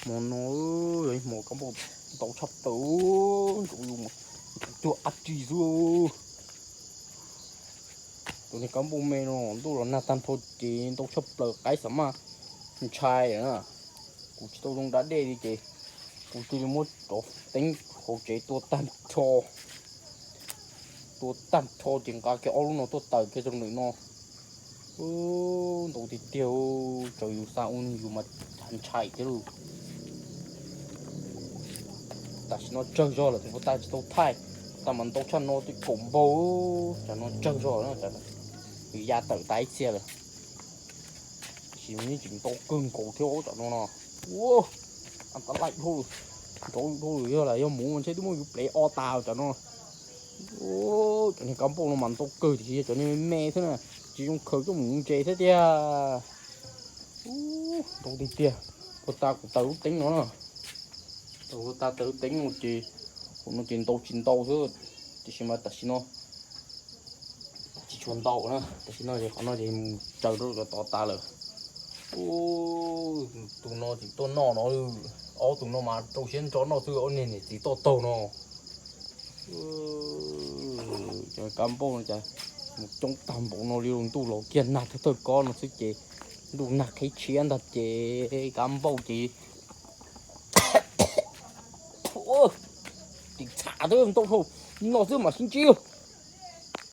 Hmo no yog ib hmo kab npauj ntau tshaj plaws, ntsaum yus mas cuag ab ris xwb. Tus niag kab npauj me no ntuj los nag tag nrho ces ntau tshaj plaws qaib xav maj ntshai na. Kuv tsis tau zoo da dej li ces kuv cia li muab cov teeb hauv tsev tua tag nrho. Tua tag nrho ces nqa kiag ob lub no tuaj taws kiag rau ntawm no. Ntau tiag tiag, tsaws yus xa ua yus mas ntshai thiab lauj. Tam sim no tsawg zog lawm tus puag ta tsis tau thaij, tas mas ntau tshaj no twb kaum npaug, tsam no tsawg zog na, yus ya tawm tas ib txhia lawm. Tab sis yeej tseem ntau kawg nkaus thiab tsam no no. Ua, a ta laim dhau, nrov dhau lawm, yog lam yog muv mas ntshe twb muab yus plev o tas tsam no. Cov niag kab npauj no mas ntau kawg tiam sis yog cov niag me me xwb na, tsis zoo khaws coj mus ntses thiab tiag. Ntau tiag tiag, puag ta kuv taws lub teeb no na. Puag ta taws lub teeb no ces, hauv no ces ntau tsis ntau xwb, tiam sis mas tam sim no tsis tshua ntau na, tam sim no ces qhov no ces mus tsaws rau cov tod tas lawm. Tus no tseem tuaj noj no, ob tug no mas rau siab ntso noj xwb, ob niag niam txiv toj taug no. Cov kab npauj no cas mus coob tag npaum no li, ntuj los kiag nag thawj thawj kob no xwb ces ntuj nag qhib tshiab ntag ces kab npauj ces tsis txham twb ntau dhau, noj xwb mam sib ntsib.